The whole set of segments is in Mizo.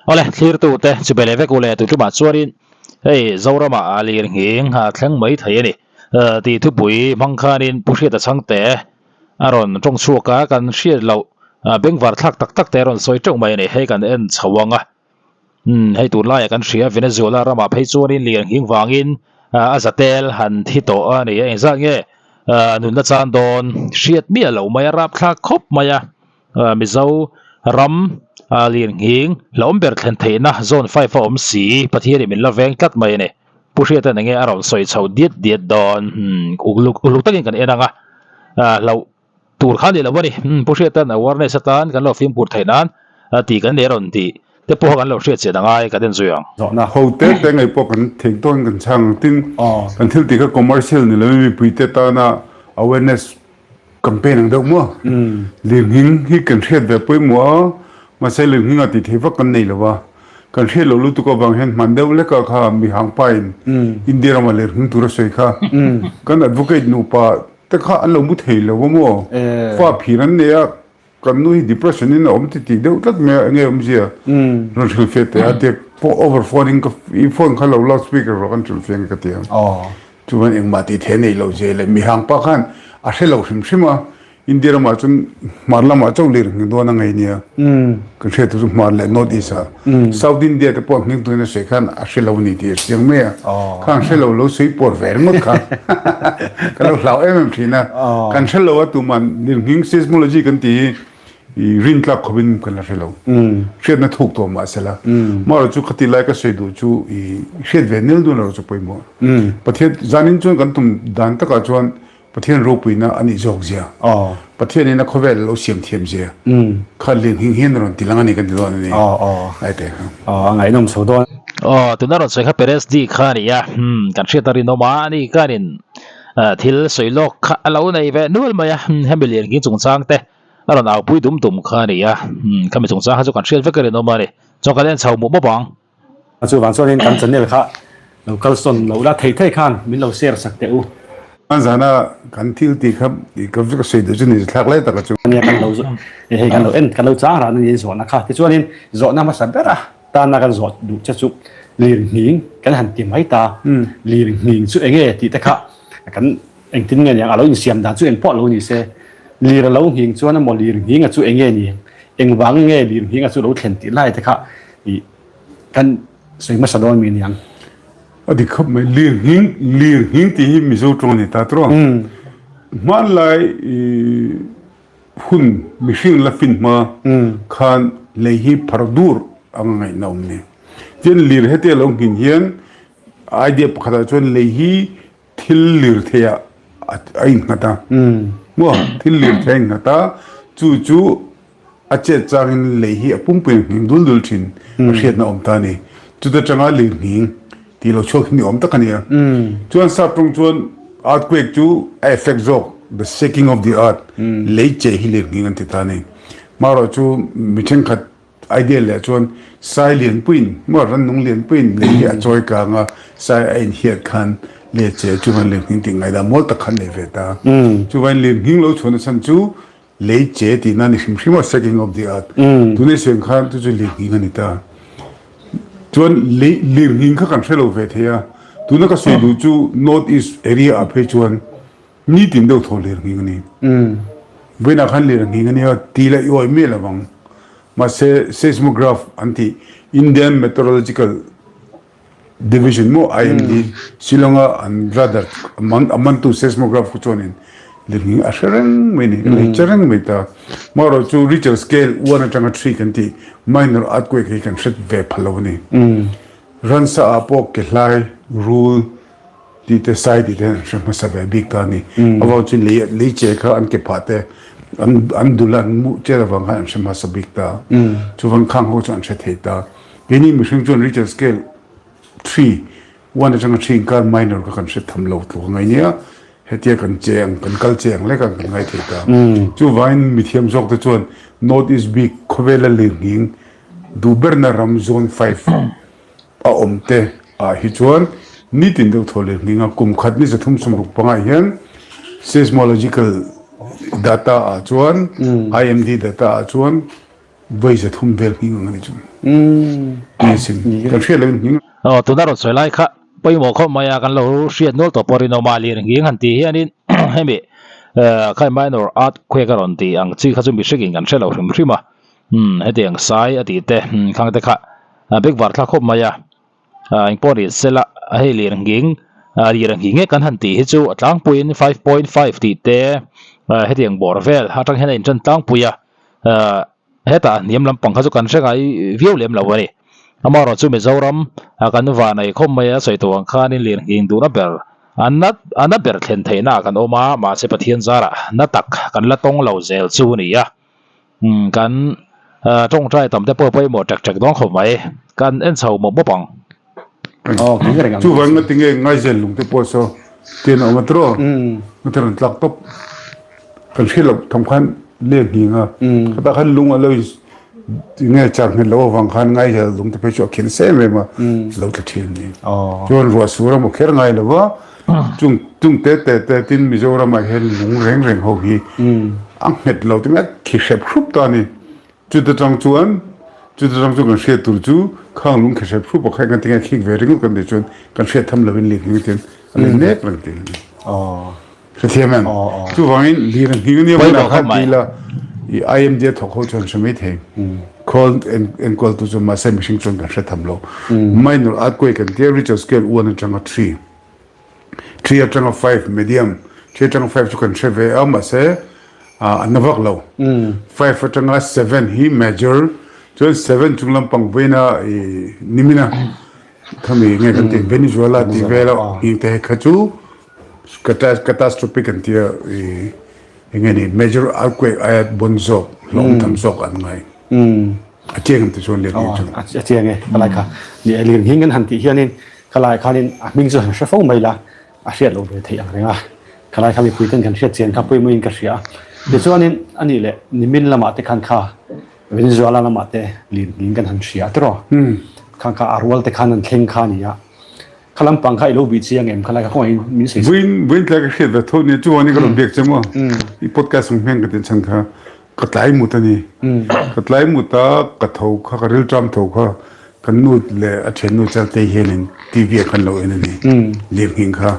Awle, thlirtute chu be leh vek u le, tu tumah chuanin hei Zoramah a lir nghing a thleng mai thei a ni tih thupui hmang khanin Pu Hriata Chhangte a rawn tawng chhuak a, kan hriat loh bengvar thlak tak tak te a rawn sawi teuh mai a ni, hei kan en chho ang a, umm hei tunlaiah kan hria Venezuela ramah phei chuanin lir nghing vangin a zatel han thi tawh a ni a, engzat nge nunna chan dawn hriat miah loh mai a rapthlak khawp mai a. Mizo ram lirnghing hlauhawm ber thlen theihna zone 5 a awm si, Pathianin min la veng tlat mai a ni. Pu Hriatan enge a rawn sawi chho diat diat dawn? Uluk uluk takin kan en ang a, hlauh tur kha a ni lo a ni. Pu Hriatan awareness atan kan lo fimkhur theih nan tih kan nei a rawn tih te pawh kan lo hriat chian a ngai kan en zui ang. Zawhna ho te te ngei pawh kan theih dawn kan chhang ang tin kan thil tih kha commercial ni lovin mipuite tana awareness Campaign ang deuh maw? Lirnghing hi kan hriat ve pawimawh a, mahse lirnghing ah tih theih vak kan nei lo a. Kan hriat loh lutuk avang hian hman deuh leka kha mi hangpain India rama lirnghing tur a sawi kha kan advocate nupa te kha an lo mu thei lo a maw? Fa phir an nei a, kan nu hi depression in a awm ti tih deuh tlat mai a, enge awmzia rawn hrilh fiah teh a tia over phone in ka i phone kha lo loud speaker rawh kan hrilh fiah nge ka ti ang. Chuan engmah tih theih a neih loh zia leh mihang pa khan a hre lo hrim hrim a, India ramah chuan hmar lamah chauh lir nghing dawn a ngei nia, kan hriat tur chu hmar leh North East ah South India te pawh nghing turin a sawi khan a hre lo a ni tih a chiang mai a, khang hre lo lo sawi pawr ve ringawt kha ka lo hlau em em thin a, kan hre lo a tuman lirnghing seismology kan tih hi i rin tlak khawpin kan la hre lo. Hriatna thuk tawh mah sela. Marawh chu khati lai ka sawi duh chu i hriat ve nil dun erawh chu pawimawh. Pathian zanin chuan kan tum dan takah chuan Pathian ropuina a nih zawk zia. Pathianin a khawvel a lo siam thiam zia. Kha lirnghing hian a rawn ti lang a ni kan ti dawn a ni. Ai teh kha. A ngaihnawm chho dawn. Aw, tuna rawn sawi kha Perez D kha a ni a. Kan hriat a rinawm a, ani khanin thil sawi lawk kha a lo nei ve nual mai a. Hemi lirnghing chungchang te A rawn aupui dum dum kha a ni a, khami chungchang kha chu kan hriat vek a rinawm a ni. Chuan kan en chho muh mawp ang. Chuvang chuanin kan channel kha lo kalsawn loh la thei thei khan min lo share sak teh u. Hman zana kan thil tih kha ka ka sawi duh chu ni thlak lai taka chu. Nia kan lo hei kan lo en kan lo chang ran a ni zawhna kha. Tichuanin zawhna hmasa bera tana kan zawh duh che chu lirnghing kan han ti mai ta. Lirnghing chu enge tih te kha kan Engtin nge niang a lo insiam dan chu engpawh lo ni se, lir a lo nghing chuan emaw lir nghinga chu enge ni, engvang nge lir nghinga chu lo thlen tih lai te kha ih kan sawi hmasa dawn mi niang. A dik khawp mai, lir nghing, lir nghing tih hi Mizo tawng a ni ta tawh a, hmanlai ih hun mihring la fin hma khan lei hi phar dur anga ngaihna awm ni. Tin lir heti a lo nghin hian idea pakhatah chuan lei hi Thil lirtheiah a innghat a, maw? Thil lirthei a innghat a, chu chu a chet changin lei hi a pumpuiin a nghing dul dul thin a hriatna a awm ta a ni. Chuta tanga lirnghing tih lo chhuak hi ni awm tak a ni a. Chuan sap tawng chuan earthquake chu a effect zawk, the shaking of the earth, lei che hi lirnghing an ti ta a ni. Marawh chu mi thenkhat Idea leh chuan sai lianpuiin maw rannung lianpuiin lei hi a chawi kang a, sai a inhiat khan leh che chuan lirnghing tih ngaihdan mawl tak khan nei ve ta. Chuvain lirnghing lo chhuahna chhan chu lei che tihna a ni hrim hrim a, shaking of the earth. Tuna i sawi ang khan chu chu lirnghing a ni ta. Chuan lei lirnghing kha kan hre lo ve thei a, tuna ka sawi duh chu North East area ah phei chuan Nitin deuh thaw lir nghing a ni. Vawiinah khan lir nghing a nia, ti la i awih miah lo vang. Mahse, seismograph an tih Indian Meteorological Division maw, IMD, Shillong-a an radar a mantu seismograph khu chuanin lir nghing a hre reng mai a ni, a lei che reng mai ta. Marawh chu Richter scale one atanga three kan tih minor earthquake hi kan hre ve phal lo a ni. Ransa ah pawh ke hlai, rul, Tih te sai tih te an hre hmasa ve bik ta a ni. A vau chu lei lei che kha an ke phah te an an dul a an muh chet avang khan an hre hmasa bik ta. Chuvang khang ho chu an hre thei ta. Keini mihring chuan Richter scale three, one atanga three inkar minor kha kan hre tham lo tluk a ngai nia. Hetia kan che ang kan kal che ang lek ang kan ngai thei ta. Chuvangin mithiam zawk te chuan North East bik khawvela lirnghing duh berna ram zone five A awm te ah hi chuan nitin deuh thaw leh hming a kum khat ni 360 pangah hian seismological data ah chuan IMD data ah chuan vawi 300 vel hming ang a ni chu. Ni sin. Kan hriat loin nghing. Aw tuna rawn sawi lai kha pawimawh khawp mai a kan lo hriat nual tawh pawh rinawm a lir nghing han tih hianin hemi khai minor earthquake a rawn tih ang chi kha chu mihringin kan hre lo hrim hrim a umm hetiang sai a tih te khang te kha bengvar thlak khawp mai a. Engpawh ni sela hei lir nghing lir nghing nge kan han tih hi chu a tlangpuiin 5.5 tih te hetiang bawr vel atang hian a intan tlangpui a hetah a hniam lampang kha chu kan hre ngai viau lem lo a ni. Amaherawhchu chu Mizoram kan vanei khawp mai a sawi tawh ang khanin lir nghing duhna ber a na a na ber thlen theihna ah kan awm a mahse Pathian zarah na tak kan la tawng lo zel chu a ni a. Umm kan tawngtai tam te pawh pawimawh ṭek ṭek dawn khawp mai. Kan en chho mawp mawp ang. Chuvang nga tinge Ngaizel lung te pawh saw tian a awm a tiraw? Nga rawn tlak tawp. Kan hriat loh tham khan leng nghing a. Khatah khan lung a lo in nge char nghet loh avang khan Ngaizel lung te phei chu a khen se em em a, lo tla thin a ni. Chuan ruah sur a maw kher ngai lo va. Chung chung te te te tin Mizoram ah hian lung reng reng ho hi a nghet lo te mai a khi hrep hrup ta a ni. Chuta tang chuan chuta tang chuan kan hriat tur chu khang lung khi hrep hrup ah khan kan tinge khik ve ringawt kan tih chuan kan hriat tham lovin lir nghing tin a let mek reng tin a ni. Hrethiam em? Chuvangin lir a nghing ania hmunah khan ti ila i IMD a thawk ho chuan hre mai thei. Khawl enkawl tu chu mahse mihring chuan kan hre tham lo. Minor earthquake kan tia Richter scale 1 atanga 3. 3 atanga 5 medium 3 atanga 5 chu kan hre ve a mahse a na vak lo. 5 atanga 7 hi major chuan 7 chung lampang vawiina i nimina khami nge kan tih Venezuela tih vel a hing te kha chu Catastrophe kan tia i enge ni major earthquake aia bon zawk hlawm tham zawk an ngai. A chiang em ti chuan lir nghing chu. A chiang e khalai kha. Ni lir nghing kan han tih hianin khalai khanin a hming chu han hre fo mai la a hriat loh ve theih ang reng a. Khalai kha mipui ten kan hriat chian kha pawimawhin ka hria a. Tichuanin anih leh nimin lamah te khan kha Venezuela lamah te lir nghing kan han hria tiraw. Khang kha a rual te khan an thleng kha a ni a. Kha lampang kha i lo bih chiang em? Khalai kha khawngaih in min sawi sak. Buin buin tlai ka hriat ve tho nia chuan i ka rawn biak che maw? I podcast ang hmeng ka tih chhan kha ka tlai mut a ni. Ka tlai mut a ka tho kha ka rilṭam tho kha kan nu leh a ṭhiannu Chaltei hianin TV ah khan lo en a ni. Lirnghing kha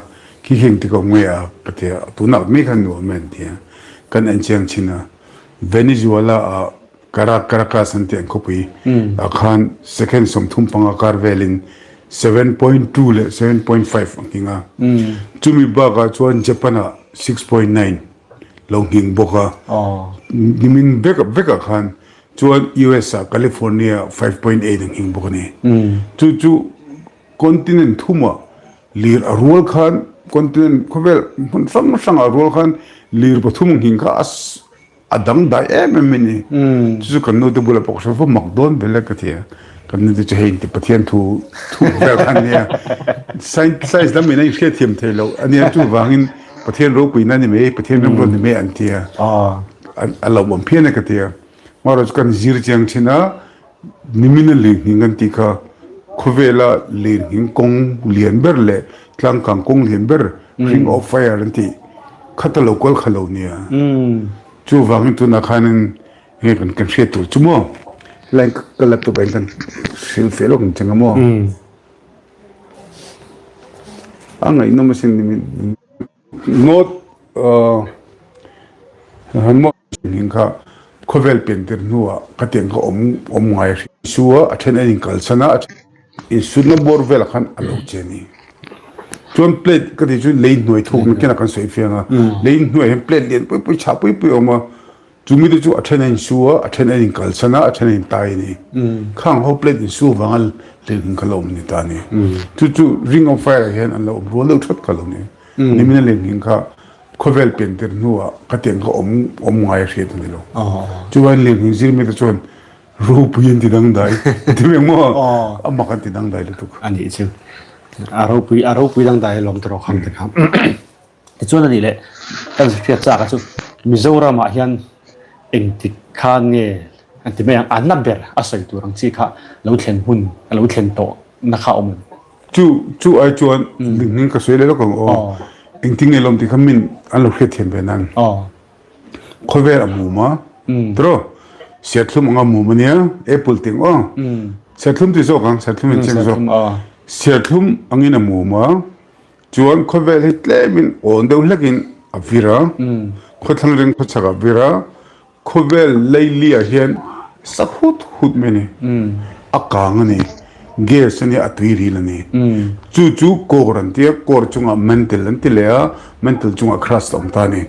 khi heng ti ka awm ngei a ka ti a tunah mai khan nuam e an ti a. Kan en chiang chin a Venezuela ah Karak Caracas an tih an khawpui ah khan second 35 kar velin 7.2 leh 7.5 a nghing a. Chumi bakah chuan Japan ah 6.9 lo nghing bawk a. Nimin vek vekah khan chuan US ah California ah 5.8 a nghing bawk a ni. Chu chu continent thumah lir a rual khan continent khawvel hmun hrang hrangah a rual khan lir pathum a nghing kha a A dangdai em em a ni. Chu chu kan nute bulah pawh ka hre va mak dawn vel e ka ti a. Kan nute chu hei inti Pathian thu thu vel kha an nia. Science lam in a inhriatthiam thei lo a nia chuvangin Pathian ropuina a ni mai, Pathian remruat ni mai an ti a. A lawmawm phian e ka ti a. Amaherawhchu chu kan zir chiang thin a, Nimina lirnghing kan tih kha khawvela lirnghing kawng lian ber leh tlangkang kawng lian ber Ring of Fire an tih kha ta lo kual kha lo nia. Chuvangin tunah khanin nge kan kan hriat tur chu maw? Line ka laptop ah hian kan hrilh feh lawk ang che nga maw? A ngaihnawm asin nimin. North Heng kha khawvel piantir hnuah ka tiang kha awm awm ngai a hri a, a then an inkalsan a, insutna bawr velah khan a lo che a ni. Chuan plate ka tih chu lei hnuai thukna kenah kan sawi fiang a, lei hnuaiah hian plate lian pui pui chhah pui pui a awm a, Chumi te chu a then a insu a, a then a inkalsan a, a then a intai a ni. Khang ho plate insu avanga lirnghing kha lo awm ni ta a ni. Chu chu Ring of Fire ah hian an lo awm rual deuh that kha lo ni. Nimina lirnghing kha khawvel pian tir hnuah ka tiang kha awm awm ngai a hriat a ni lo. Chuan lirnghing zir mi te chuan ropui an ti dangdai. Ti mai maw? A mak an ti dangdai lutuk. A nih chu. A ropui a ropui dangdai alawm tawh khang te kha. Tichuan a nih leh kan hriat chak a chu Mizoramah hian engtik khan nge an ti mai ang a na ber a sawi tur ang chi kha lo thlen hun a lo thlen tawh na kha awm em? Chu chu ai chuan hming ka sawi leh lawk ang aw. Engtin nge lawm tih kha min an lo hriat thiam ve nan. Khawvel a mum a tiraw? Serthlum anga mum a nia, apple tih ang aw. Serthlum ti zawk ang, serthlum in chiang zawk. Serthlum angin a mum a, chuan khawvel hi tlemin awn deuh hlekin a vir a, khawthlang atangin khawchhak ah a vir a, Khawvel leiliah hian sa hut hut mai a ni. A kang a ni. Gas a nia, a tui ril a ni. Chu chu core an ti a, core chungah mantle an ti leh a, mantle chungah crust a awm ta a ni.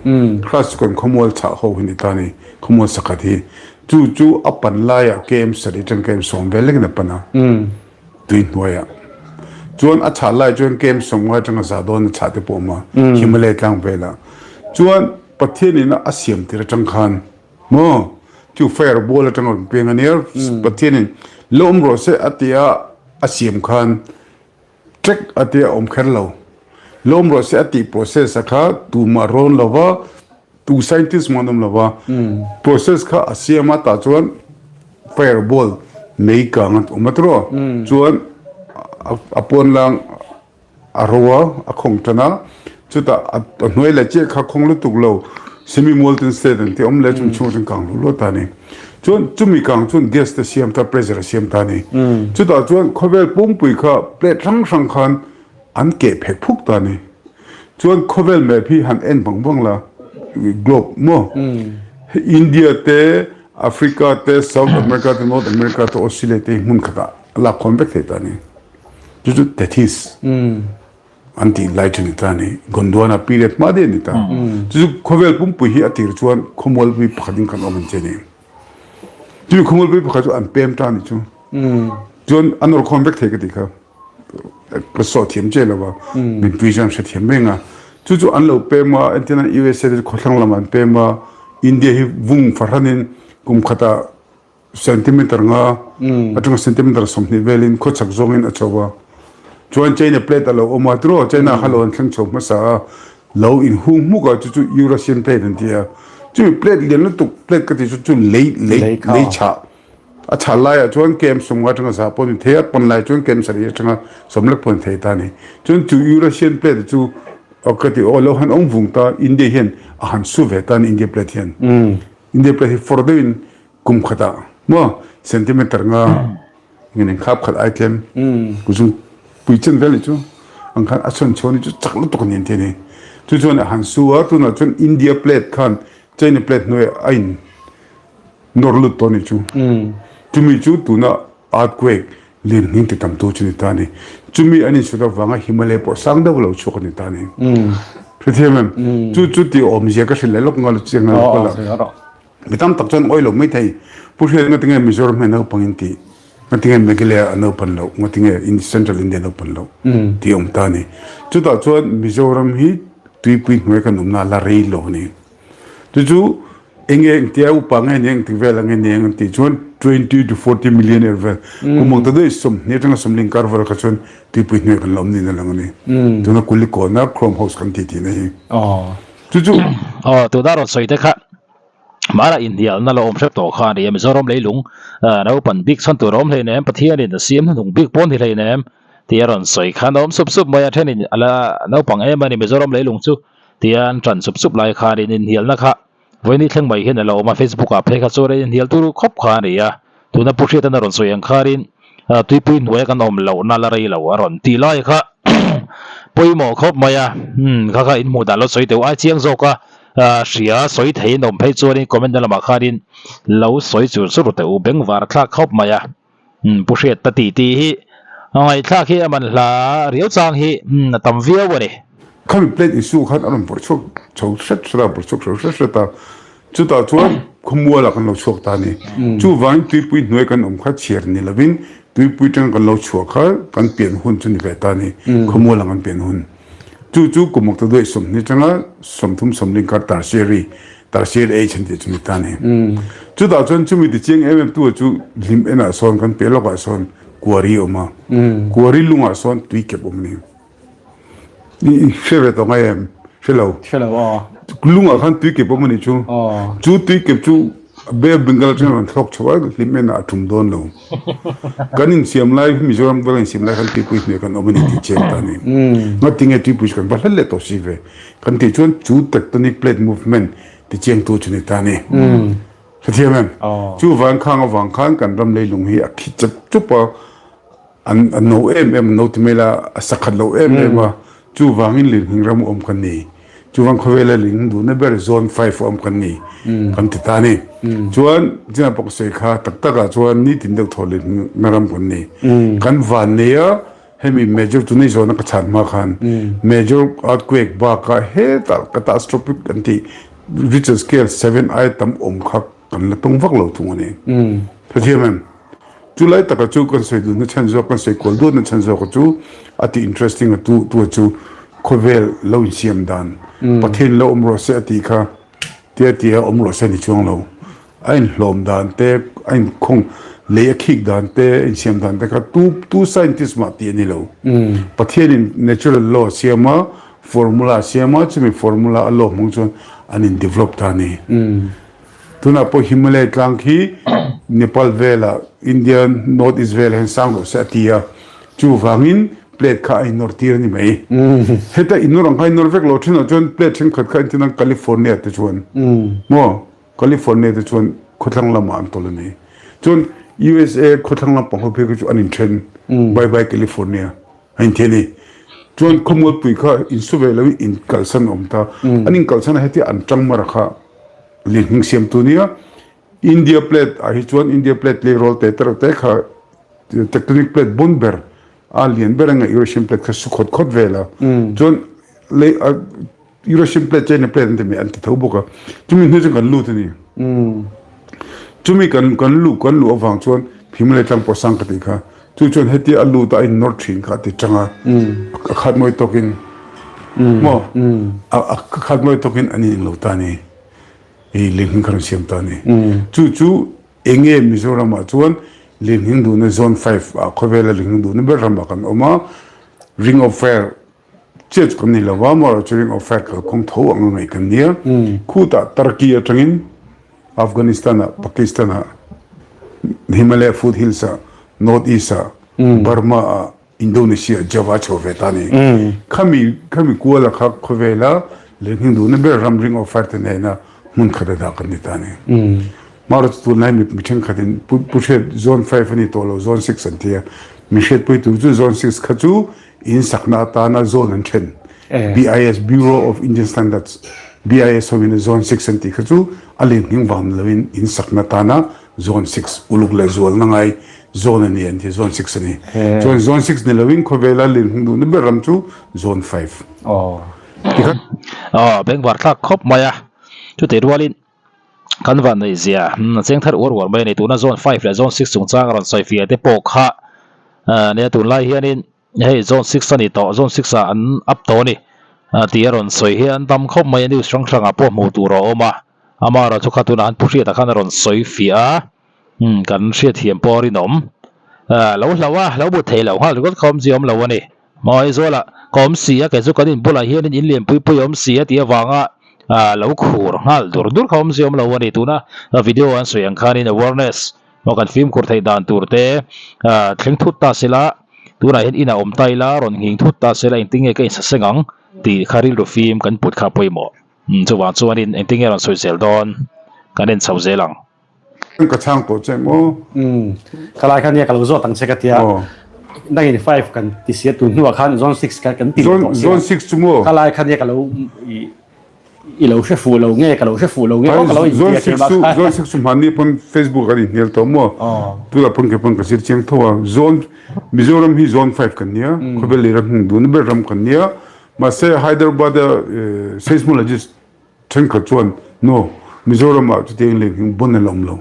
Crust chu kan khawmual chhah ho hi a ni ta a ni, khawmual sakhat hi. Chu chu a pan laiah KM sarih atang KM sawm vel lekin a pan a, tui hnuaiah. Chuan a chhah lai chuan KM sawmnga atanga za dawn a chhah te pawh a awm a, Himalaya tlang velah. Chuan Pathianin a siam tir atang khan maw chu fire ball atang a rawn peng a nia Pathianin la awm rawh se a tia a siam khan trek a tia awm kher lo la awm rawh se a tih process a kha tumah rawn lo va tu scientist mah an awm lo va process kha a siam a tah chuan fire ball mei kang a awm a tiraw chuan a pawn lang A ro a, a khawng tan a, chutah a hnuai leh chiah kha khawng lutuk lo semi molten state an tih awm leh chung chhung atang kang luh luat ta a ni. Chuan chumi kang chuan gas te siam ta, pressure a siam ta a ni. Chutah chuan khawvel pumpui kha plate hrang hrang khan an keh phek phuk ta a ni. Chuan khawvel map hi han en vang vang la, globe maw? India te, Africa te, South America te, North America te, Australia te hi hmun khatah a lak khawm vek thei ta a ni. Chu chu Tethys an tih lai thin ta a ni. Gondwana period hma daih a ni ta. Chu chu khawvel pumpui hi a tir chuan khawmualpui pakhatin kan awm ang che ni. Chumi khawmualpui pakhat chu an pem ta a ni chu. Chuan an awrh khawm vek thei ka tih kha. Ka sawh thiam che lo va. Minpui chuan hre thiam reng a. Chu chu an lo pem a, entirnan USA te chu khawthlang lamah an pem a, India hi vung fahranin kum khatah Centimeter nga atanga centimeter 20 velin khawchhak zawngin a chho a. Chuan China plate a lo awm a, tiraw China kha lo an thleng chho hmasa a, lo inhung hmuk a, chu chu Eurasian plate an ti a. Chumi plate lian lutuk plate ka tih chu chu lei lei lei chhah a chhah laiah chuan kem sawmnga atanga za pawh a ni thei a, pawn lai chuan kem sarih atanga sawmlek pawh a ni thei ta a ni. Chuan chu Eurasian plate chu ka ti aw lo han awm vung ta, India hian a han su ve ta a ni India plate hian. India plate hi fawr deuhin Kum khatah maw centimeter nga ngen eng khap khat ai tlem kuzung pui chen vel ni chu ang khan a chhan chhuan chu chak lutuk ani an ti ani chu chuan a han su a tunah chuan India plate khan China plate hnuai a in nawr lut tawh ni chu chumi chu tuna earthquake lir hming ti tam tu chu ni ta ani chumi an insut avanga Himalaya pawh sang deuh lo chhuak ani ta ani hrethiam em chu chu ti awmzia ka hrilh leh lawk nga chiang nga lawk la. Mi tam tak chuan awilo mai thei. Pu Hriat ngatinge Mizoram hi a naupang in tih, ngatinge Meghalaya a naupan loh, ngatinge Central India a naupan loh tih a awm ta a ni. Chutah chuan Mizoram hi tuipui hnuai kan awmna a la rei lo a ni. Chu chu enge engtia upa nge nia engtik vel ange nia an tih chuan 20 to 40 million year vel kum ang ta daih 20 atanga 40 inkar vel kha chuan tuipui hnuai kan la awm niin a lang a ni. Tuna Kulikawna Chrome House kan tih tihna hi. Chu chu. Aw tuna rawn sawi te kha Hmana inhnialna la awm hrep tawh kha a ni a, Mizoram leilung naupan bik chhan tur a awm hleinem, Pathianin a siam hnuhnung bik pawn hi hleinem tih a rawn sawi khan a awm sup sup mai a, thenin a la naupang em a ni Mizoram leilung chu tia an tan sup sup lai khanin inhnialna kha vawiin thleng mai hian a la awm a, Facebook ah phei kha chuan a inhnial tur khawp kha a ni a, tuna Pu Hriatan a rawn sawi ang khanin tuipui hnuaia kan awm lohna la rei lo a rawn tih lai kha pawimawh khawp mai a, kha kha inhmuh dan lo sawi teuh ai chiang zawk a. Hria sawi thei in awm phei chuanin comment na lamah khanin lo sawi chur chur teh u bengvar thlak khawp mai a Pu Hriat ta tih tih hi ngaihthlak hi a man hla riau chang hi a tam viau a ni. Khami plate issue khan a rawn vawrh chhuak chho hret hret a, vawrh chhuak chho hret hret a, chutah chuan khawmualah kan lo chhuak ta a ni. Chuvangin tuipui hnuai kan awm kha chhiar ni lovin tuipui tanga kan lo chhuah kha kan pian hun chu ni ve ta a ni, khawmualah kan pian hun. Chu chu kum awkta duai 20 atanga 30 sawmling kar tertiary, tertiary age an tih chu ni ta a ni. Chutah chuan chumi ti chiang em em tu chu hlim enah sawn kan piah lawkah sawn kuari a awm a, kuari lungah sawn tui kep awm a ni. I hre ve tawh ngai em? Hre lo. Hre lo aw. Lungah khan tui kep awm a nih chu. Chu tui kep chu Bay of Bengal atangin a rawn thlawk chho a, hlim enah a tum dawn lo. Kan insiam lai, Mizoram vel insiam lai khan tuipui hnuai kan awm a ni tih chiang ta a ni. Ngatinge tuipui chu kan va hlat leh tawh si ve? Kan tih chuan chu tectonic plate movement ti chiangtu chu ni ta a ni. Hrethiam em? Chu van khang avang khan kan ram leilung hi a khi chep chup a, an a no em em, a no ti mai la, a sakhat lo em em a, chuvangin lirnghing ram awm kan ni. Chuvang khawvela lirnghing duhna ber zone five a awm kan ni kan ti ta a ni. Chuan China pawh ka sawi kha tak takah chuan nitin deuh thaw lirnghing na ram kan ni. Kan van nei a, hemi major tunei zawhna ka chhan hma khan major earthquake bakah hetah catastrophic an tih Richter scale 7 ai tam awm kha kan la tawng vak lo thung a ni. Hrethiam em? Chu lai taka chu kan sawi duhna chhan zawk, kan sawi kual duhna chhan zawka chu a ti interesting a tu tu chu khawvel lo insiam dan Pathian lo awm rawh se a tih kha tia tia awm rawh se a ni chuang lo. A inhlawm dan te, a inkhawng lei a khik dan te, a insiam dan te kha tu tu scientist mah tih a ni lo. Pathianin natural law a siam a, formula a siam a, chumi formula a law hmang chuan an in develop ta a ni. Tunah pawh Himalaya tlang khi Nepal velah, India North East velah hian sang rawh se a ti a, chuvangin plate kha a innawr tir a ni mai. Heta innawr ang kha a innawr vek lo thinah chuan plate thenkhat kha entirnan California te chuan maw California te chuan khawthlang lamah an tawlh a ni. Chuan USA khawthlang lampang ho phei kha chu an inthen, bye bye California a inthi a ni. Chuan khawmualpui kha insu ve loin inkalsan a awm ta. An inkalsan a hetia an tang mar kha lirnghing siamtu nia. India plate ah hi chuan India plate tleirawl te te reuh te kha tectonic plate bun ber a lian ber anga Eurasian plate kha su khawt khawt vel a. Chuan lei Eurasian plate China plate an ti mai an ti tho bawk a chumi hnu chuan kan lut a ni chumi kan kan luh kan luh avang chuan Himalaya tlang pawh sang ka tih kha chu chuan hetia a lut a a in nawr thin kha a ti tang a a khat mawi tawkin maw a khat mawi tawkin an in englo ta a ni i lirnghing kha rawn siam ta a ni chu chu enge Mizoram ah chuan lirnghing duhna zone 5 ah khawvela lirnghing duhna ber ramah kan awm a ring of fire Chiah chu kan ni lo va, amaherawhchu ring of fire kalkawng tho ang a ngaih kan nia. Khutah Turkey atangin Afghanistan ah, Pakistan ah, Himalaya foot hills ah, North East ah, Burma ah, Indonesia ah, Java chho ve ta a ni. Khami khami kuala kha khawvela lehhning duhna ber ram ring of fire te nena hmun khat a dah kan ni ta a ni. Amaherawhchu tunlai mi thenkhatin Pu Hriat Zone 5 a ni tawh lo, Zone 6 an ti a. Mi hriatpui tur chu Zone 6 kha chu In sakna atana zone an then BIS Bureau of Indian Standards BIS hovin zone 6 an tih kha chu a leng hming vang ni lovin in sakna atana zone 6 uluk leh zualna ngai zone a ni an ti zone 6 a ni. Chuan zone 6 ni lovin khawvela leng hming duhna ber ram chu zone 5. Tikhan. Aw bengvar thlak khawp mai a, chutih rualin kan van neih zia a cheng thar uar uar mai a ni. Tuna zone 5 leh zone 6 chungchang a rawn sawi fiah te pawh kha nia tunlai hianin Hei zone 6 a ni tawh, zone 6 ah an up tawh a ni tih a rawn sawi hi an tam khawp mai a, news hrang hrangah pawh hmuh tur a awm a, amaherawh chu kha tunah an pu hriatah khan a rawn sawi fiah a, umm kan hriatthiam pawh a rinawm. Lo hlauh a, lo but theih loh nghal ringawt kha awmzia awm lo a ni. Aizawl-ah ka awm si a, kei chu kan inbulah hianin in lian pui pui a awm si a tih avanga lo khur nghal dur dur kha awmzia awm lo a ni. Tuna video an sawi ang khanin awareness Maw kan fimkhur theih dan tur te thleng thut ta sela, tunah hian inah awm ta ila, rawn nghing thut ta sela engtin nge ka insaseng ang tih kha rilru fim kan put kha a pawimawh. Chuvang chuanin engtin nge rawn sawi zel dawn kan en chho zel ang. Ka chhang tawh che maw? Khalai kha nia ka lo zawt ang che ka tia. Nangin 5 kan ti sia tun hnuah khan zone 6 kan ti leh tawh sia. Zone 6 chu maw? Khalai kha nia ka lo I lo hre fuh lo nge ka lo hre fuh lo nge aw ka lo intia keimah khan. Zone 6 chu hmanni pawn Facebook an inhnial tawh maw? Tunah pawn kei pawn ka zir chiang tho a. Zone Mizoram hi zone 5 kan nia, khawvel leh ram hmung duhna ber ram kan nia. Mahse Hyderabad a seismologist thenkhat chuan no Mizoram ah chutiang leng hi bon a la awm lo.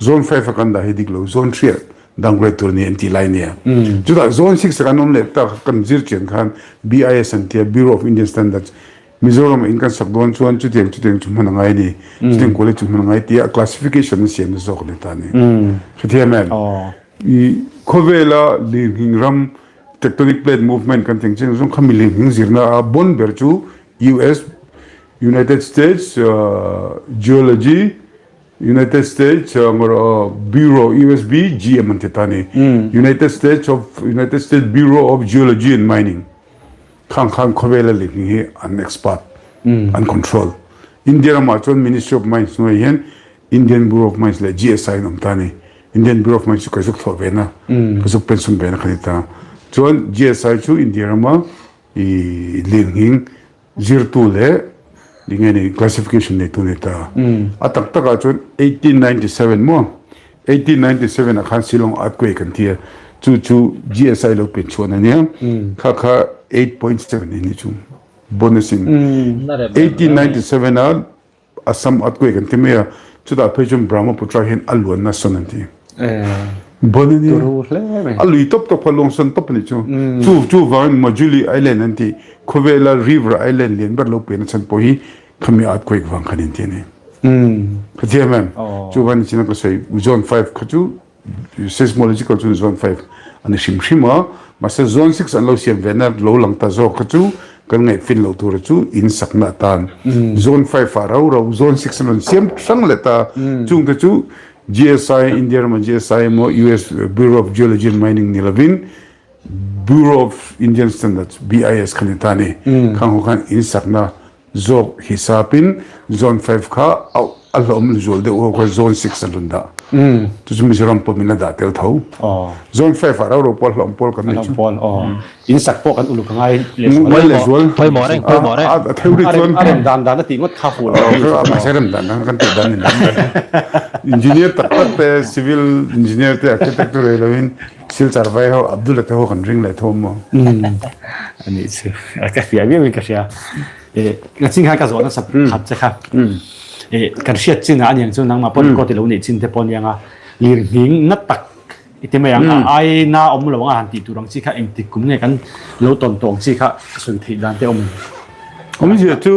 Zone 5 a kan dah hi dik lo, zone 3 ah downgrade tur a ni an tih lai nia. Chutah zone 6 a kan awm leh tak kan zir chian khan BIS an tia Bureau of Indian Standards Mizoram ah in kan sak dawn chuan chutiang chutiang chu hman a ngai a ni, chutiang quality chu hman a ngai tia classification an siamna zawk a ni ta a ni. Hrethiam em? I khawvela lirnghing ram tectonic plate movement kan tih ang chiang khami lirnghing zirna a bon ber chu US, United States Geology, United States Bureau, USB, GM an ti ta a ni. United States of United States Bureau of Geology and Mining. Khang khan khawvela lehhming hi an expert, an control. India ramah chuan Ministry of Mines hnuaiah hian Indian Bureau of Mines leh GSI an awm ta a ni. Indian Bureau of Mines chu ka zuk thawh ve na, ka zuk pension ve na kha ni ta. Chuan GSI chu India rama i lirnghing zirtu leh eng nge ni classification neitu a ni ta. A tak takah chuan 1897 maw 1897 ah khan Shillong earthquake an ti a, chu chu GSI lo pen chhuahna a nia, kha kha 8.7 a ni chu bonus in 1897 ah Assam earthquake an ti mai a, chutah phei chuan Brahmaputra hian a luanna sawn an ti. Bon a ni. A lui tawp tawp kha luang sawn tawp a ni chu. Chu chu vangin Majuli Island an ti. Khawvela river island lian ber lo pian a chhan pawh hi khami earthquake vang khan an ti a ni. Ka thiam em? Chu vangin chin a ka sawi zone 5 kha chu Seismological chuan zone 5 a ni hrim hrim a, mahse zone 6 an lo siam ve na lo lang ta zawk kha chu kan ngaihfin loh tura chu in sakna atan zone 5 ah rau rau zone 6 an rawn siam hrang leh ta chung te chu GSI India rama GSI emaw US Bureau of Geology and Mining ni lovin Bureau of Indian Standards BIS kha ni ta a ni khang ho khan in sakna Zawk hisapin Zone 5 kha a hlawm zual deuh ho kha Zone 6 an rawn dah. Chu chu Mizoram pawh min la dah tel tho. Zone 5 ah rau rau pawh hlawm pawl kan nei chu. In sak pawh kan uluk a ngai lehzual. Ngai lehzual. Pawimawh reng, pawimawh reng. A theory chuan. A rem dan dan a tih ngawt kha fuh lo. Mahse rem dan dan kan tih dan ni lo. Engineer tak tak te, civil engineer te, architect te rei loin Silchar vai ho Abdul-a te ho kan ring leh tho maw? A nih chu. Ka hria viau in ka hria. Ka ching khan ka zawh nasa khat che kha. Kan hriat chin ah aniang chu nangmah pawh record i lo neih chin te pawh aniang a. Lirnghing na tak i ti mai ang a ai na awm lo ang a han tih tur ang chi kha engtik kum nge kan lo tawn tawh ang chi kha sawi theih dan te awm em? Awmzia chu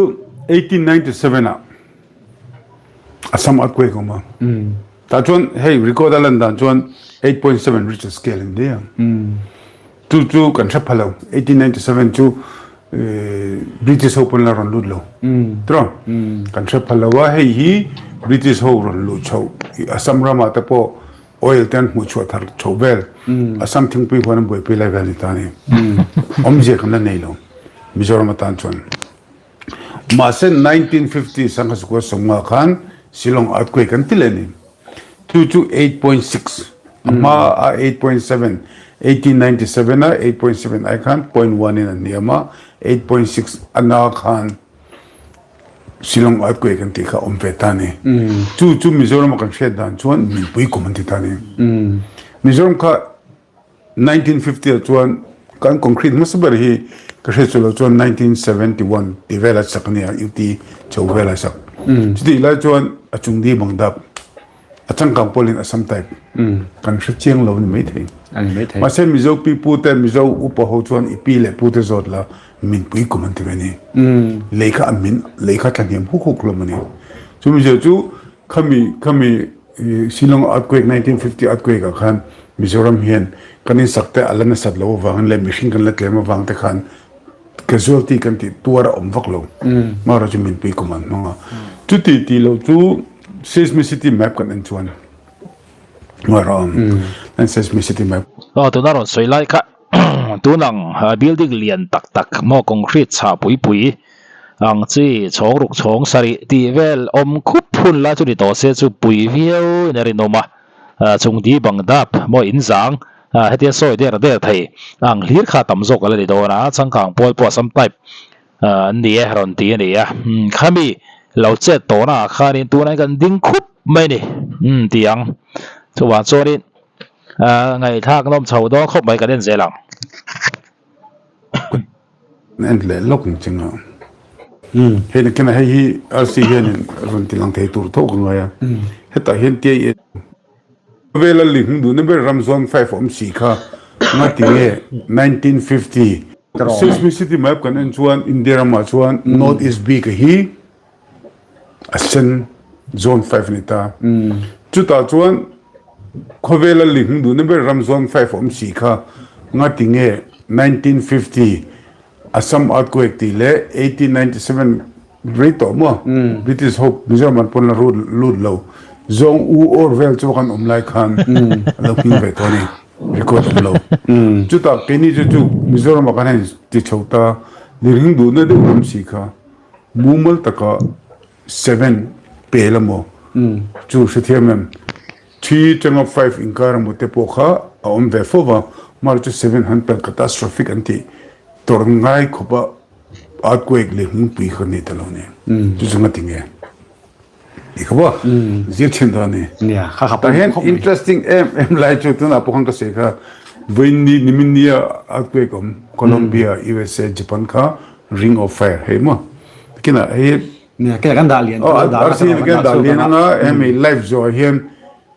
1897 ah Assam earthquake awm a. Tah chuan hei record a lan dan chuan 8.7 Richter scale an ni a. Chu chu kan hre pha lo. 1897 chu British ho pawn la rawn lut lo. Tiraw? Kan hre pha lo a, hei hi British ho rawn luh chhoh Assam ramah te pawh oil te an hmuh chhuah thar chhoh vel Assam thingpui huan an buaipui lai vel ni ta a ni. Awmzia kan la nei lo Mizoram atan chuan. Mahse 1950 sangha sawmnga khan Shillong earthquake an ti leh a ni. Chu chu 8.6 a hma a 8.7 1897 a 8.7 ai khan 0.1 in a hniam a 8.6 a na khan Shillong earthquake an tih kha awm ve ta a ni. Chu chu Mizoram a kan hriat dan chuan minpui kum an ti ta a ni. Mizoram kha 1950 ah chuan kan concrete hmasa ber hi ka hriat chu lo chuan 1971 ti vela sak a nia UT chho vela sak chutih lai chuan a chung di bang dap a changkang pawlin Assam type kan hre chiang lo a ni maithei mahse Mizo pipu te Mizo upa ho chuan i pi leh pu te zawt la min pui kum an ti ve a ni lei kha a min lei kha tla hniam huk huk hlawm a ni chu Mizo chu khami khami Shillong earthquake 1950 earthquake ah khan Mizoram hian kan insak te a la nasat loh avangin leh mihring kan la tlem avang te khan casualty kan tih tuar a awm vak lo. Marawh chu minpui kum an hmang a. Chuti tih loh chu seismicity map kan en chuan marawh ang seismicity map. Aw tuna rawn sawi lai kha tunang building lian tak tak maw concrete chhah pui pui ang chi chhawng ruk chhawng sarih tih vel awm khup hun lai chu ni tawh se chu pui viau in a rinawm a. Chung di bang dap maw in zang hetia sawi der der thei ang hlir kha tam zawk a la ni dawn a, changkang pawl pawh Assam type an ni e rawn ti a ni a, khami lo chet tawhna ah khanin tunah hian kan ding khup mai a ni ti ang chuvang chuanin ngaihthlak nawm chho dawn khawp mai kan en zel ang. En leh lawk ang cheng a. Hei nakin ah hei hi RC hianin a rawn ti lang thei tur tho ka ngai a. Hetah hian tia Khawvela lihng duhna ber ram zone 5 awm si kha ngati nge 1950 Seismicity map kan en chuan India ramah chuan North East bik a hi a sen zone 5 a ni ta. Chutah chuan khawvela lihng duhna ber ram zone 5 awm si kha ngati nge 1950 Assam earthquake tih leh 1897 rei tawh maw British ho Mizoram an pawn la rut lut lo zawng u awr vel chu kan awm lai khan a lo hming ve tawh a ni record awm lo. Chutah keini chu chu Mizoram ah kan han ti chho ta lirnghing duhna deuh ram si kha mumal taka 7 pel a maw? Chu hrethiam em? Thi tanga five inkar emaw te pawh kha a awm ve fo va, mahse chu 700 pel catastrophic an tih tawrh ngai khawpa earthquake leh hmingpui kha nei ta lo ni. Chu chu nga ti nge? Ti kha maw? Zir thin ta ni. Tah hian interesting em em lai chu tunah pawh khan ka sawi kha vawiin ni nimin nia earthquake awm Colombia, USA, Japan kha ring of fire hei maw? Kinah hei Nia, kei kan dah lian Oh, arsi kan dah lian anga hemi live zawh hian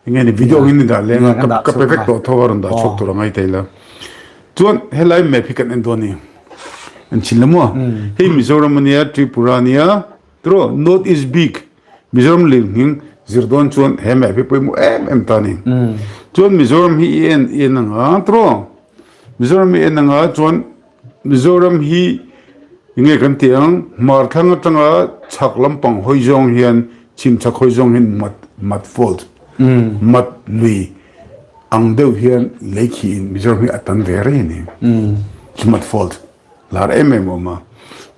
enge ni video in dah lian anga ka pe vek tawh tho a rawn dah chhuak tur angai thei la. Chuan helai map hi kan en dawn ni. An chin la maw? Hei Mizoram ania, Tripura ania, tiraw North East bik Mizoram lirnghing zir dawn chuan he map hi pawimawh em em ta ni. Chuan Mizoram hi i en i en anga tiraw? Mizoram hi en anga chuan Mizoram hi enge kan tih ang, hmar thlang atanga chhak lampang hawi zawng hian chhim chhak hawi zawng hian mat mat fault, mat lui ang deuh hian lei khi in Mizoram hi a tan ve rei a ni. Khi mat fault lar em em a awm a.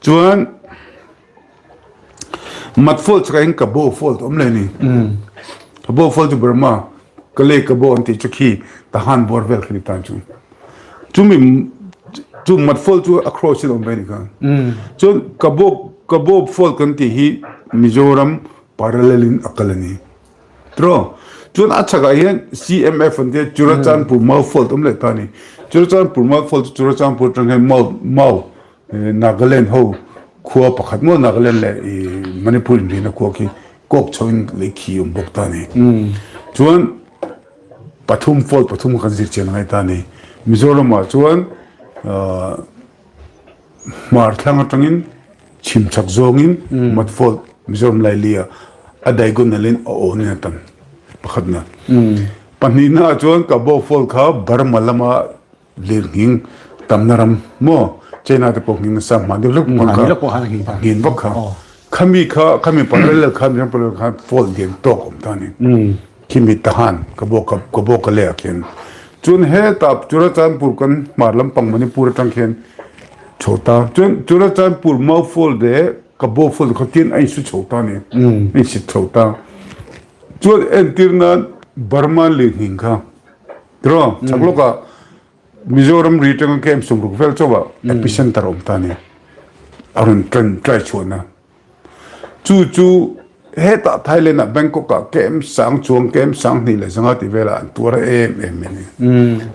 Chuan Mat fault chakah hian Kabo fault a awm leh a ni. Kabo fault chu Burma Kale Kabo an tih chu khi Tahan bawr vel khi ni tan chu. Chumi chu mat fault chu a cross in a awm ve a ni kha. Chuan Kabo Kabo fault kan tih hi Mizoram parallel in a kal a ni. Tiraw? Chuan a chhakah hian CMF an tia Churachandpur Mau fault a awm leh ta a ni. Churachandpur Mau fault chu Churachandpur atang hian Mau Mau Nagaland ho khua pakhat maw Nagaland leh i Manipur inrina khua khi kawk chho in lei khi awm bawk ta a ni. Chuan pathum fault pathum kha kan zir chian angai ta a ni. Mizoram ah chuan hmar thlang atangin chhim chhak zawngin mat fault Mizoram laili ah a diagonal in a awn in a tam pakhatna. Pahnihna ah chuan Kabo fault kha Burma lama Lirnghing tamna ram maw China te pawh nghing nasa hma deuh hlek pawh khan a nghin vak kha. Khami kha khami parallel khan Mizoram parallel khan fault lian tawk awm ta ni. Khimi Tahan ka bawk ka bawk ka leh ah khian. Chuan hetah Churachandpur kan hmar lampang Manipur atang khian chho ta. Chuan Churachandpur Mau fault leh Kabo fault kha tian a insu chho ta ni. A insit chho ta. Chuan entir nan Burma lirnghing kha Tiraw, chhak lawkah Mizoram ri atanga camp sawmruk vel chauh ah epicenter awm ta a ni. A rawn ṭan try chhuahna. Chu chu hetah Thailand ah Bangkok ah camp sang chuang camp sang hnih leh zanga tih velah an tuar em em mai a ni.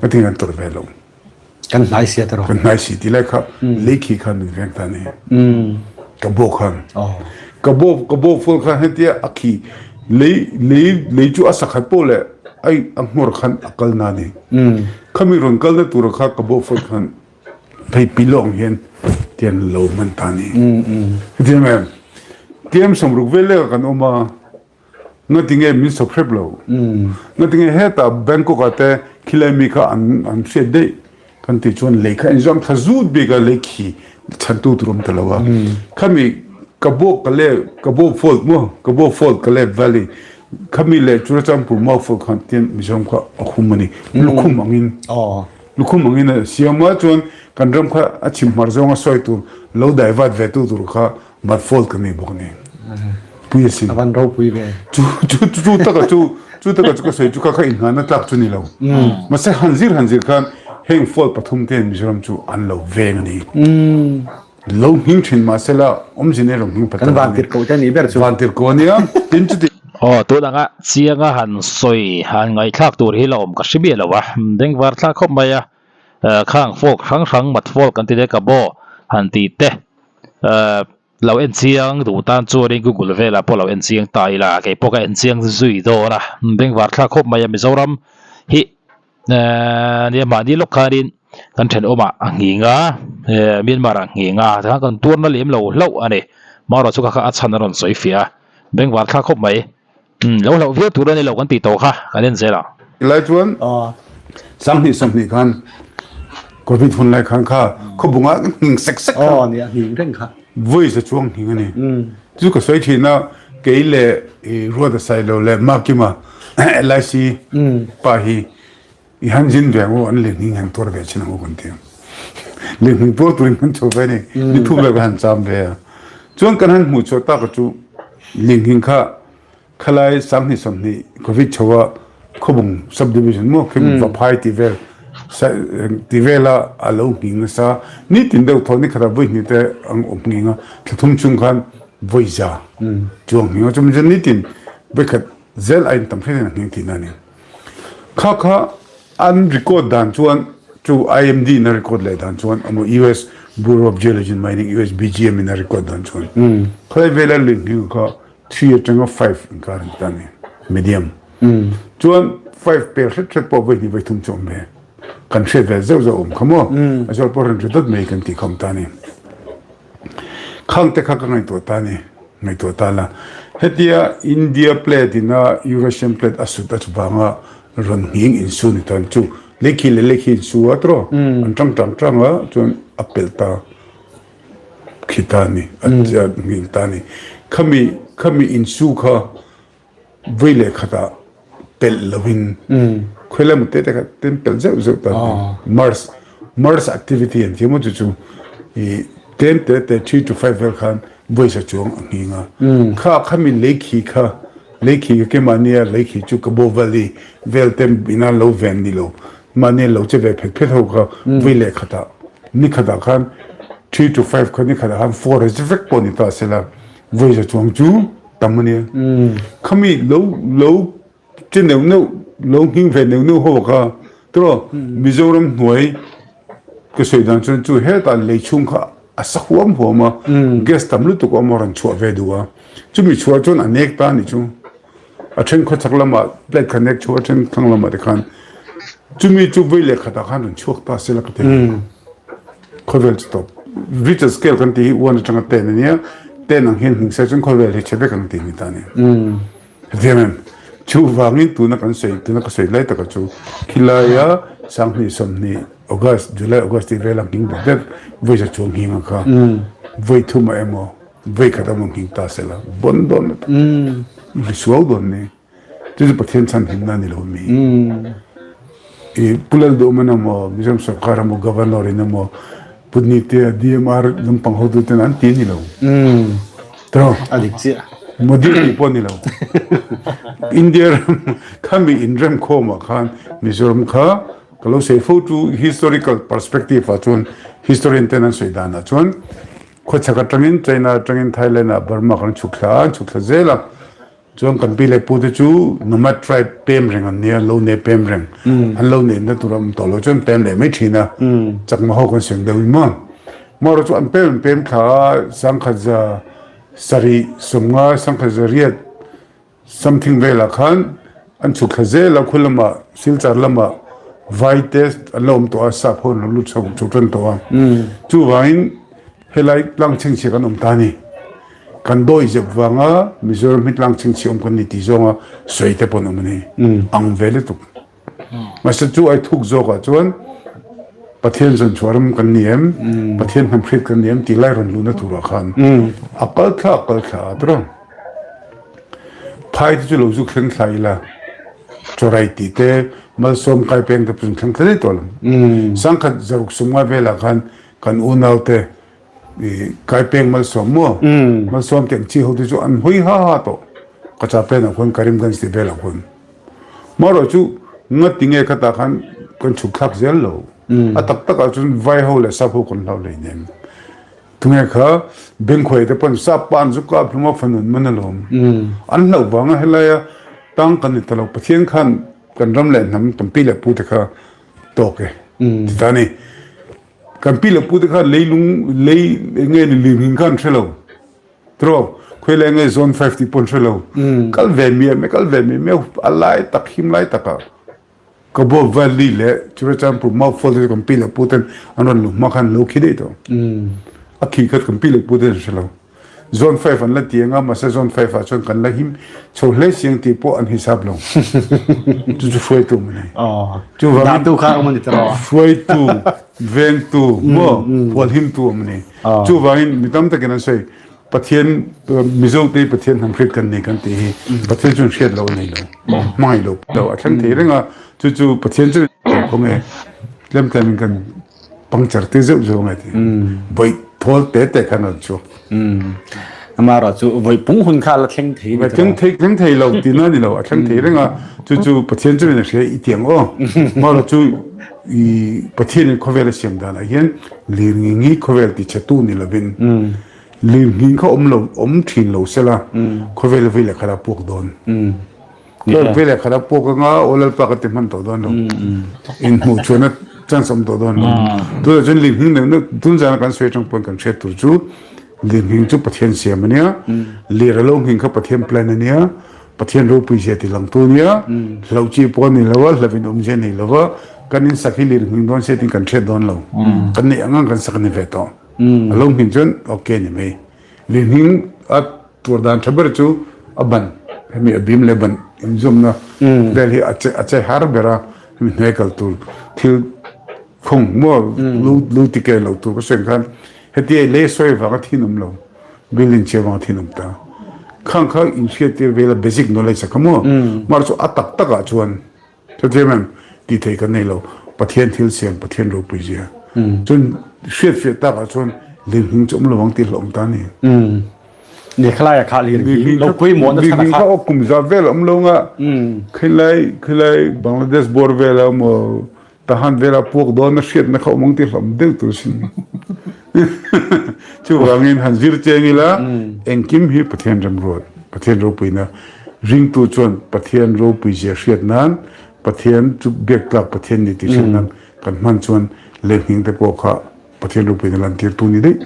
Engtin an tuar ve lo. Kan hnai si a tiraw? Kan hnai si tih lai kha lei khi khan min veng ta a ni. Ka bawk khan. Ka bawk ka bawk fual khan hetia a khi lei lei lei chu a sakhat pawh leh ai a hmawr khan a kal na ni. Khami rawn kal na tura kha ka bawk fual khan phei pilawng hian tian lo hman ta ni. Hetiang em? Kem sawmruk vel lek ah kan awm a. Ngatinge min sawp hrep lo. Ngatinge hetah Bangkok ah te khilai mi kha an an hriat daih kan tih chuan lei kha inzawm thla zut bik a lei khi chhantu tur awm ta lo a. Khami Kabok ka le Kabok fault maw Kabok fault ka le valley khami leh Churachandpur mau fault khan tian Mizoram kha a hum a ni. Lukhum angin lukhum angin a siam a chuan kan ram kha a chhim hmar zawnga sawi tur lo daivat ve tu tur kha Mat fault ka nei bawk a ni. Pui a sin. A van ropui ve. Chu chu chu taka chu chu taka chu ka sawi chu kha kha inhngahna tlak chu ni lo. Mahse han zir han zir khan heng fault pathum te hian Mizoram chu an lo veng a ni. Lo hming thin mahse la awmzia nei lo hming pathum. Kan vantirhkoh te nih ber chu. Vantirhkoh a nia. Tin chuti. Aw tun anga chianga han sawi han ngaihthlak tur hi la awm ka hre miah lo a, bengvar thlak khawp mai a. Khang folk hrang hrang mat folk an ti te ka baw han tih te lo en chiang duh tan chuanin google velah pawh lo en chiang ta ila kei pawh ka en chiang zui dawn a bengvar thlak khawp mai a Mizoram hi nia mahni lawk khanin kan thenawmah a nghing a Myanmar ah a nghing a tikhan kan tuarna lem lo hlauh a ni marawh chu kha kha a chhan a rawn sawi fiah a bengvar thlak khawp mai. Umm lo hlauh viau tur a ni lo kan tih tawh kha kan en zel ang. Lai chuan 20 20 khan Covid hun lai khan kha khawbunga hning sek sek kha Aw nia hning reng kha. Voice a chuang hning a ni. Chu ka sawi thin a kei leh Ruata Sailo leh Makima LIC pa hi i han zin ve ang u an lehhning han tuar ve chin ang u kan ti a. Lehhning tuar turin kan chho ve a ni. Ni thum vel kan han cham ve a. Chuan kan han hmuh chhuah tak chu lehhning kha. Khalai 20 20 Covid chho a Khawbung Sub Division maw khi Vaphai tih vel tih vela a lo nghing nasa. Nitin deuh thaw ni khatah vawi hnih te ang awm nghing a, thla thum chung khan vawi za chu ang nghing a, chumi chuan nitin vawi khat zel a intam hret in a nghing tihna a ni. Kha kha an record dan chuan chu IMD in a record leh dan chuan emaw US Bureau of Geology and Mining, USBGM, in a record dan chuan khalai vela lui nghing kha Thi atanga five inkar an ti ta a ni, medium. Chuan five pel hret hret pawh vawi hnih vawi thum chu awm ve. Kan hriat ve zeuh zeuh awm kha maw? A zual pawh rawn hre dawt mai kan tih kha awm ta a ni. Khang te kha ka ngaihtuah ta a ni, ngaihtuah ta la. Hetia India plate ina Eurasian plate a sut a chuvanga rawn nghing insu ni ta chu leikhi leh leikhi insu a tiraw? An tang tang tang a chuan a pelh ta. Khi ta ni, a nghing ta ni. Khami, khami insu kha vawi leh khatah pelh lovin khawilai maw te te kha ten pelh zeuh zeuh ta ni. Mars, Mars activity an ti a maw chu chu i tlem te te three to five vel khan vawi sa chuang a nghing a. Kha khami leikhi kha, leikhi kha keimahnia leikhi chu Kabaw Valley vel te ina lo ven ni lo. Mahni lo che ve phet phet ho kha vui leh khatah ni khatah khan three to five kha ni khatah khan four a vek pawh ni ta sela vui za chuang chu tam a nia. Khami lo lo che neuh neuh lo nghing ve neuh neuh ho kha tawh Mizoram hnuai ka sawi dan chuan chu hetah lei chhung kha a sa huam huam a gas tam lutuk a awm a rawn chhuah ve duh a chumi chhuah chuan a nek ta a nih chu. A then khawchhak lamah plate kha nek chhuah a then thlang lamah te khan chumi chu vawi leh khatah khan rawn chhuak ta se la ka ti a. Khawvel chu tawp Richter scale kan tih hi one atanga ten a nia, ten ang hian hming se chuan khawvel hi chhe vek ang tih a ni ta a ni. Hetiang em? Chuvangin tuna kan sawi tuna ka sawi lai taka chu khilaia 20 20 August July August tih vela nghing deuh deuh vawi za chuang nghing ang kha vawi thumah emaw Voi khat a mawng hing ta sela bon dawn lutuk ri suau dawn ni chu chu Pathian chhan himna ni lo mi i Pu Lalduhman emaw Mizoram sorkar emaw Governor in emaw Pu Nite DMR lampang hotu ten an ti ni lo tiraw a dik chiah Modi tih pawh ni lo India ram khami inrem khawmah khan Mizoram kha ka lo sawi fo chu historical perspective ah chuan historian ten an sawi danah chuan Khawchhak atangin China atangin Thailand ah Burma kan chhuk thla a, an chhuk thla zel a. Chuan kan pi leh pu te chu nomad tribe pem reng an nia, lo nei pem reng. An lo neihna tur a awm tawh lo chuan pem leh mai thin a. Chakma ho kan seng deuh in maw. Marawh chu an pem an pem thla a, sangkhat za sarih sawmnga sangkhat za riat Something velah khan an chhuk thla zel a, khu lamah Silchar lamah vai te an la awm tawh a, sap ho an lo lut chho chho tan tawh a. Chuvangin helai tlang chhingchhia kan awm ta a ni. Kan dawi zep vanga Mizoram hi tlang chhingchhia awm kan ni tih zawnga sawi te pawh an awm a ni. Ang ve lutuk. Mahse chu ai thuk zawkah chuan Pathian zawn chhuah ram kan ni em, Pathian hnam hriat kan ni em tih lai rawn luhna turah khan a kal thla a kal thla a tawrh. Phai te chu lo zuk thleng thla ila, Chawrai tih te, Malsawm kai peng te pawh thleng thla daih tawh lo. Sangkhat zaruk sumngai velah khan kan unaute I kai peng malsawm maw? Malsawm tih ang chi ho te chu an hawi ha ha tawh. Ka cha pen ah khuan Karimganj tih velah khuan. Marawh chu ngati nge khatah khan kan chhuk thlak zel lo. A tak tak ah chuan vai ho leh sap ho kan hlau hlei nem. Tunge kha Bengkhuai te pawn sap pa an zu kap hlum a fanun man alawm. An hlauh vanga helaia tang kan ni ta lo. Pathian khan kan ram leh hnam kan pi leh pu te kha tawk e ti ta a ni. Kan pi leh pu te khan leilung lei eng nge ni lirnghing kha an hre lo. Tiraw? Khawi leh nge zone five tih pawh an hre lo. Kal ve miah miah, kal ve miah miah a lai tak, him lai takah Kabaw Valley leh Churachandpur Mount Fall te chu kan pi leh pu ten an rawn luh hma khan an lo khi daih tawh. A khi khat kan pi leh pu ten an hre lo. Zone five an la ti ang a, mahse zone five ah chuan kan la him chho hle si ang tih pawh an hisap lo. Chu chu hruaitu awm a ni. Chuvangin Dahtu kha awm a ni tawh. Hruaitu, vengtu, maw hualhimtu awm a ni. Chuvangin mi tam takin an sawi, Pathian, Mizo te hi Pathian hnam hriat kan ni kan tih hi Pathian chuan hriat loh a nei lo, hmangaih lo lo a thleng thei reng a, chu chu Pathian chuan khawnge tlem tlemin kan Puncture te zeuh zeuh angai ti. Bawih thawl te te khan an chhuak. Amaherawhchu vawi pung hun kha a la thleng thei ni thleng thei thleng thei lo tihna a ni lo, a thleng thei reng a, chu chu Pathian chuan a hria i tiang aw. Amaherawhchu i Pathianin khawvel a siam danah hian lirnghing hi khawvel tichhetu ni lovin lirnghing kha awm lo awm thin lo sela khawvel vei leh khat a puak dawn. Khawvel vei leh khat a puak anga aw Lalpa ka ti hman tawh dawn lo. Inhmuh chhuahna chance awm tawh dawn lo. Tunah chuan lirnghing neuh tun zana kan sawi atang pawn kan hriat tur chu Lirnghing chu Pathian siam a nia, lir a lo nghing kha Pathian plan a nia, Pathian ropui zia ti langtu a nia, hlauh chi pawh a ni lo a, hlauh in awmzia a nei lo va, kan in sak hi lirnghing dawn se tiin kan hriat dawn lo, kan neih ang ang kan sak a ni ve tawh. A lo nghing chuan ok ni mai. Lirnghing a tuar dan tha ber chu a ban, hemi a bim leh ban inzawmna vel hi a che har ber a, hemi hnuai kal tur thil khawng maw lu ti ke lo tur ka sawi ang khan Hetia lei sawi vanga thin awm lo, building chhia vanga thin awm ta. Khang kha inhriattir vela basic knowledge a kha maw? Mar chu a tak takah chuan hrethiam em? Tih theih kan nei lo. Pathian thil siam, Pathian ropui zia. Chuan hriatfiah takah chuan lirnghing chu awm lo ang tih hlauhawm ta a ni. Ni khalai a kha lirnghing lo pawimawhna chhan a kha. Lirnghing kha aw kum za vel awm lo nga khilai khilai Bangladesh bawr vela maw Tahan vela puak dawn a hriatna kha awm ang tih hlawm deuh tur sin. Chuvangin han zir cheng ila engkim hi Pathian remruat, Pathian ropuina ringtu chuan Pathian ropui zia hriat nan, Pathian chu biak tlak Pathian ni tih hriat nan kan hman chuan lenghing te pawh kha Pathian ropuina lantirtu ni daih.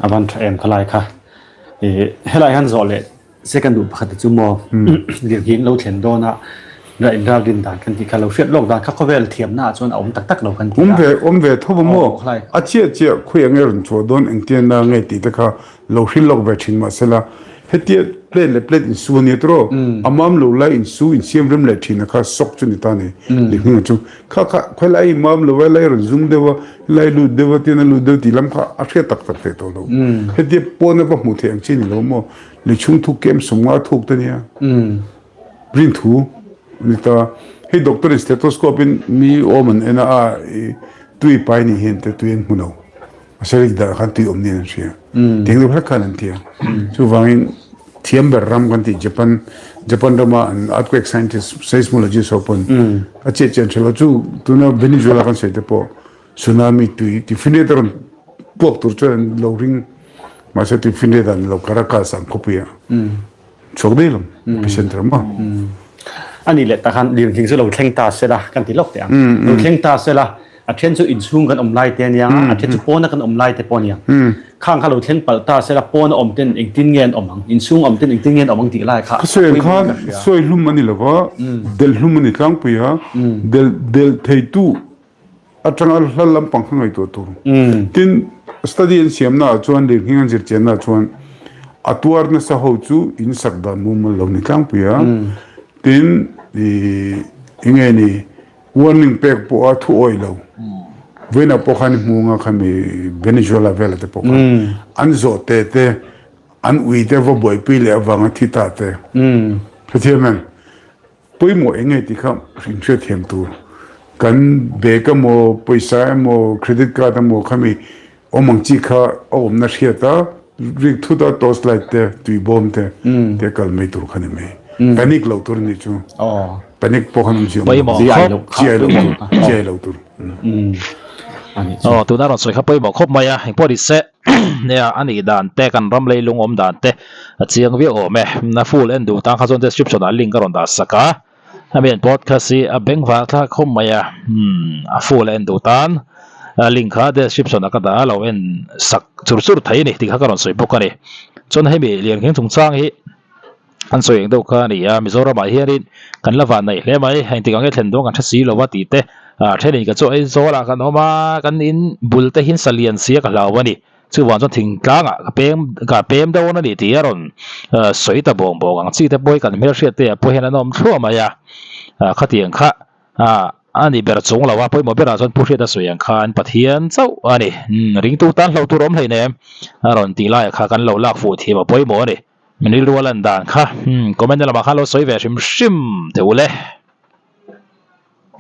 A van tha em khalai kha. Helai han zawh leh Second duh pakhat te chu maw lirnghing lo thlen dawn a la inralrin dan kan tih kha lo hriat lawk dan kha khawvel thiamna ah chuan a awm tak tak lo kan ti a. Awm ve awm ve tho va maw a chiah chiah khawi ang nge rawn chhuah dawn engtia na nge tih te kha lo hrilh lawk ve thin mahsela hetia plate leh plate insu a nia tawrh a mam lo lai insu insiam rem leh thin a kha sawk chu ni ta ni lirnghing chu kha kha khawi lai mam lo a lai rawn zum deuh a lai lut deuh a tian a lut deuh tih lam kha a hriat tak tak theih tawh lo hetia pawn a va hmuh theih ang chi ni lo maw Lei chhung thuk kem sawmnga thuk te nia. Rin thu ni ta. Hei doctor in stethoscope in mi awm an en a a tui pai ni hian te tui an hmu lo. A sarik dar khan tui awm niin an hria. Tiang deuh hlek khan an ti a. Chuvangin thiam ber ram kan tih Japan Japan rama an earthquake scientist seismologist ho pawn a chiah chiah an hre lo. Chu tuna Venezuela kan sawi te pawh Tsunami tui tuifinriat a rawn puak tur chuan an lo ring mahse tuifinriat an lo Caracas ang khawpui ah chhuak daih lo epicenter maw. A nih leh tak khan lirnghing chu lo thleng ta se la kan ti lawk teh ang. Lo thleng ta se la a then chu inchhung kan awm lai te ania a then chu pawna kan awm lai te pawh ania. Khang kha lo thleng palh ta se la pawna awm ten engtin nge an awm ang inchhung awm ten engtin nge an awm ang tih lai kha Ka sawi ang khan sawi hlum a ni lo va delh hlum a ni tlangpui a delh delh theitu Atanga hla lampang kha ngaihtuah tur. Tin, study an siamna ah chuan lirnghing an zirchianna ah chuan a tuar nasa ho chu in sak dan mumal lo ni tlangpui a. Tin, ih enge ni warning pek pawh a thu awih lo. Vawiinah pawh khan i hmu anga khami Venezuela vela te pawh khan an zawh te te an ui te va buaipui leh avanga thi ta te. Hrethiam em? Pawimawh eng nge tih kha inhriat thiam tur. Kan bag emaw, pawisa emaw, credit card emaw khami awm ang chi kha a awmna hriat a, rik thut a torch light te, tui bawm te te kal mai tur kha ni mai. Panic loh tur a nih chu. Panic pawh khan awmzia awm lo. Pawimawh khawp. Chiai loh tur. Chiai loh tur. Aw, tuna rawn sawi kha pawimawh khawp mai a, engpawh ni se. Nia, a nih dan te, kan ram leilung awm dan te a chiang viau awm e. A full en duh tan kha chuan description ah link a rawn dah sak a, hemi an podcast hi a beng var thlak khawp mai a, umm a full a en duh tan link kha description ah ka dah a, lo en sak chur chur thei a ni tih kha ka rawn sawi bawk a ni. Chuan hemi Lianghing chungchang hi. An sawi eng deuh kha a ni a, Mizoramah hianin kan la van naih hle mai, engtik ang nge thlen dawn kan hre si lo a tih te, thenin ka chu Aizawlah kan awm a, kan in bul te hian salian sia ka hlau a ni, chuvang chuan thingtlangah ka pem ka pem dawn a ni tih a rawn sawi ta bawng bawng ang chi te pawh hi kan hmelhriat te ah pawh hian an awm thluah mai a, khatiang kha a ni ber chung lo a, pawimawh berah chuan Pu Hriata sawi ang khan Pathian chauh a ni, ringtu tan hlauh tur awm hleinem a rawn tih laiah kha kan lo lak fuh thiam a pawimawh a ni. Min rilru a lan dan kha comment na lamah khan lo sawi ve hrim hrim teh u le.